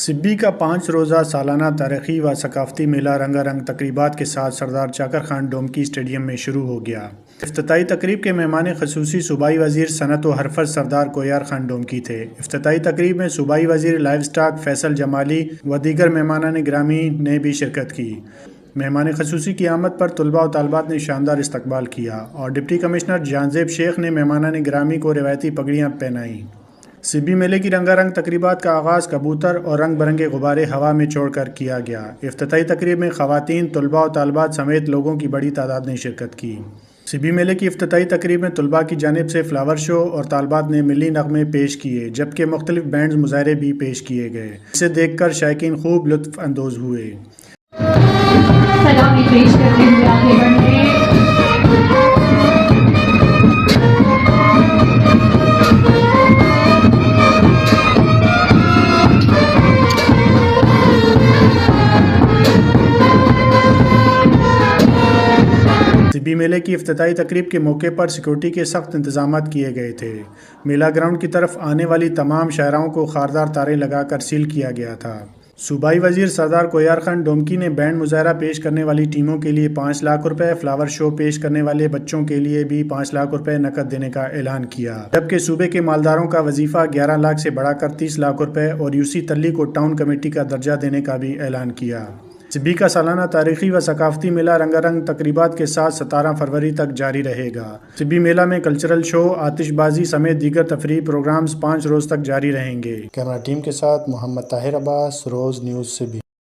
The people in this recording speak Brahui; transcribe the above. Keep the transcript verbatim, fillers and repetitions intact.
سبی کا پانچ روزہ سالانہ تاریخی و ثقافتی میلہ رنگا رنگ تقریبات کے ساتھ سردار چاکر خان ڈومکی اسٹیڈیم میں شروع ہو گیا۔ افتتاحی تقریب کے مہمان خصوصی صوبائی وزیر صنعت و حرفت سردار کوہیار خان ڈومکی تھے۔ افتتاحی تقریب میں صوبائی وزیر لائیو سٹاک فیصل جمالی و دیگر مہمانان گرامی نے بھی شرکت کی۔ مہمان خصوصی کی آمد پر طلباء و طالبات نے شاندار استقبال کیا اور ڈپٹی کمشنر جہانزیب شیخ نے مہمانان گرامی کو روایتی پگڑیاں پہنائیں۔ سبی میلے کی رنگا رنگ تقریبات کا آغاز کبوتر اور رنگ برنگے غبارے ہوا میں چھوڑ کر کیا گیا۔ افتتاحی تقریب میں خواتین، طلباء و طالبات سمیت لوگوں کی بڑی تعداد نے شرکت کی۔ سبی میلے کی افتتاحی تقریب میں طلباء کی جانب سے فلاور شو اور طالبات نے ملی نغمے پیش کیے، جبکہ مختلف بینڈز مظاہرے بھی پیش کیے گئے، جسے دیکھ کر شائقین خوب لطف اندوز ہوئے۔ سلامی پیش کرتے ہوئے آگے بڑھ رہے ہیں۔ طبی میلے کی افتتاحی تقریب کے موقع پر سیکورٹی کے سخت انتظامات کیے گئے تھے۔ میلہ گراؤنڈ کی طرف آنے والی تمام شاہراہوں کو خاردار تاریں لگا کر سیل کیا گیا تھا۔ صوبائی وزیر سردار کوہیار خان ڈومکی نے بینڈ مظاہرہ پیش کرنے والی ٹیموں کے لیے پانچ لاکھ روپے، فلاور شو پیش کرنے والے بچوں کے لیے بھی پانچ لاکھ روپے نقد دینے کا اعلان کیا، جبکہ صوبے کے مالداروں کا وظیفہ گیارہ لاکھ سے بڑھا کر تیس لاکھ روپے اور یوسی تلی کو ٹاؤن کمیٹی کا درجہ دینے کا بھی اعلان کیا۔ سبی کا سالانہ تاریخی و ثقافتی میلہ رنگا رنگ تقریبات کے ساتھ ستارہ فروری تک جاری رہے گا۔ سبی میلہ میں کلچرل شو، آتش بازی سمیت دیگر تفریحی پروگرامز پانچ روز تک جاری رہیں گے۔ کیمرہ ٹیم کے ساتھ محمد طاہر عباس، روز نیوز سبی۔